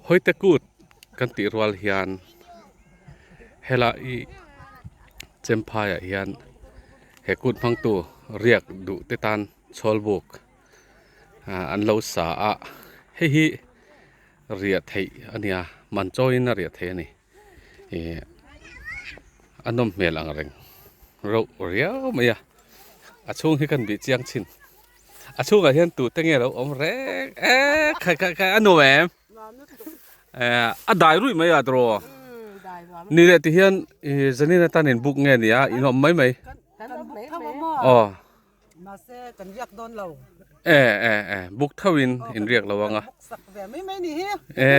Hawite kut kan tih rual hian helai Chemphai ah hian he kut hmangtu riak duh te tan chhawlbuk ah an lo sa a hei hi riah theih a nia man chawiin a riah theih a ni ih a nawm hmel ang reng reuh riau mai a a chhung hi kan bih chiang thin a chhungah hian tute nge lo awm reng e khai khai khai a nuam em eh a dai ruih mai a tiraw ni leh ti hian ih zanin atan in book nge nia in awm mai mai aw. Mahse kan riak dawn lo. E e e buk tho in in riak lo anga. Buk sak ve mai mai ni hi. E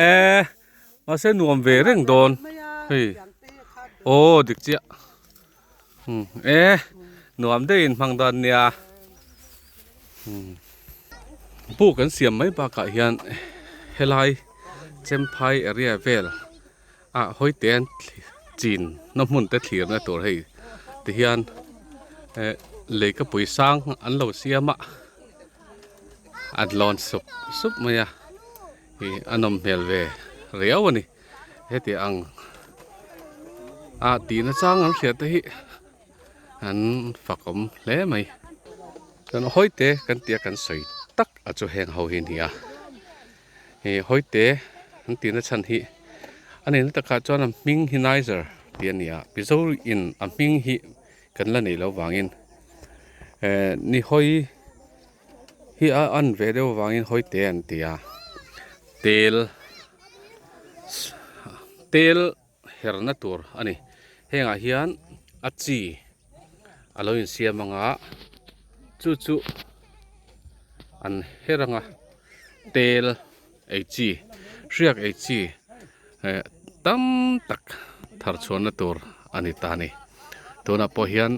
e mahse nuam ve reng dawn. Hei. Aw dik chiah. Um e nuam deuh in hmang dawn nia. Um buk an siam mai bakah hian helai Chemphai area vel ah hawi te an chin na hmun te thlir na tur hei ti hian eh leikapui sang an lo siam a an lawn sup sup mai a ih a nawm hmel ve riau a ni heti ang ah tih na chang an hriat te hi an fak awm hle mai chuan hawi te kan tia kan sawi tak a chu heng ho hi a ni a. Ih hawite an tihna chhan hi a nihna takah chuan a hming hi niger tih a ni a mizo in a hming hi kan la neih loh vangin eh ni hawi hi a an ve deuh avangin hawite an ti a tel tel herna tur a ni hengah hian a chi a lo insiam ang a chu chu an her ang a tel ei chi hriak ei chi eh tam tak thar chhuahna tur a ni ta a ni tunah pawh hian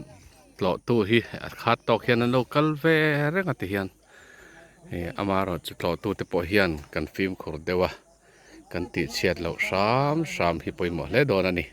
tlawh tu hi a khat tawk hian an lo kal ve reng a ti hian ih amaherawhchu tlawh tu te pawh hian kan fimkhur deuh a. Kan tih chhiat loh hram hram hi pawimawh hle dawn a ni.